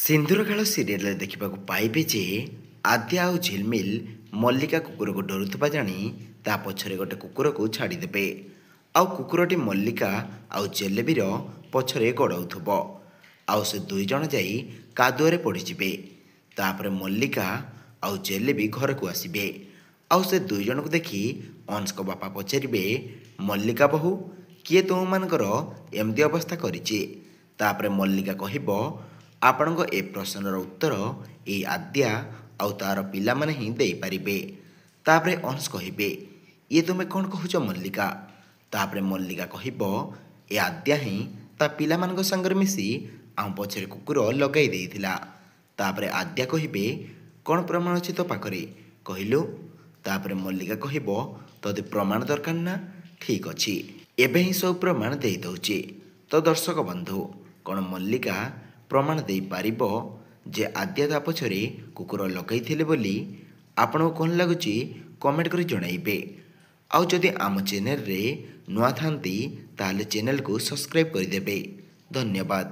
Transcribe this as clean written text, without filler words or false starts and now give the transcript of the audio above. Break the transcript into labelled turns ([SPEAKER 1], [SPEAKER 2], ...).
[SPEAKER 1] ସିନ୍ଦୁରଖେଳ ସିରିଏଲରେ ଦେଖିବାକୁ ପାଇବେ ଯେ ଆଦ୍ୟା ଆଉ ଝିଲମିଲ ମଲ୍ଲିକା କୁକୁରକୁ ଡରୁଥିବା ଜାଣି ତା ପଛରେ ଗୋଟେ କୁକୁରକୁ ଛାଡ଼ିଦେବେ, ଆଉ କୁକୁରଟି ମଲ୍ଲିକା ଆଉ ଜେଲେବିର ପଛରେ ଗୋଡ଼ାଉଥିବ, ଆଉ ସେ ଦୁଇ ଜଣ ଯାଇ କାଦୁଅରେ ପଡ଼ିଯିବେ। ତାପରେ ମଲ୍ଲିକା ଆଉ ଜେଲେବି ଘରକୁ ଆସିବେ, ଆଉ ସେ ଦୁଇ ଜଣକୁ ଦେଖି ଅଂଶଙ୍କ ବାପା ପଚାରିବେ, ମଲ୍ଲିକା ବୋହୂ, କିଏ ତୁମମାନଙ୍କର ଏମିତି ଅବସ୍ଥା କରିଛି? ତାପରେ ମଲ୍ଲିକା କହିବ, ଆପଣଙ୍କ ଏ ପ୍ରଶ୍ନର ଉତ୍ତର ଏଇ ଆଦ୍ୟା ଆଉ ତାର ପିଲାମାନେ ହିଁ ଦେଇପାରିବେ। ତାପରେ ଅଂଶ କହିବେ, ଇଏ ତୁମେ କ'ଣ କହୁଛ ମଲ୍ଲିକା? ତାପରେ ମଲ୍ଲିକା କହିବ, ଏ ଆଦ୍ୟା ହିଁ ତା ପିଲାମାନଙ୍କ ସାଙ୍ଗରେ ମିଶି ଆମ ପଛରେ କୁକୁର ଲଗାଇ ଦେଇଥିଲା। ତାପରେ ଆଦ୍ୟା କହିବେ, କ'ଣ ପ୍ରମାଣ ଅଛି ତୋ ପାଖରେ କହିଲୁ? ତାପରେ ମଲ୍ଲିକା କହିବ, ତୋତେ ପ୍ରମାଣ ଦରକାର ନା? ଠିକ୍ ଅଛି, ଏବେ ହିଁ ସବୁ ପ୍ରମାଣ ଦେଇଦେଉଛି। ତ ଦର୍ଶକ ବନ୍ଧୁ, କ'ଣ ମଲ୍ଲିକା ପ୍ରମାଣ ଦେଇପାରିବ ଯେ ଆଦ୍ୟା ତା ପଛରେ କୁକୁର ଲଗାଇଥିଲେ ବୋଲି? ଆପଣଙ୍କୁ କ'ଣ ଲାଗୁଛି କମେଣ୍ଟ କରି ଜଣାଇବେ। ଆଉ ଯଦି ଆମ ଚ୍ୟାନେଲରେ ନୂଆ ଥାନ୍ତି ତାହେଲେ ଚ୍ୟାନେଲକୁ ସବସ୍କ୍ରାଇବ୍ କରିଦେବେ। ଧନ୍ୟବାଦ।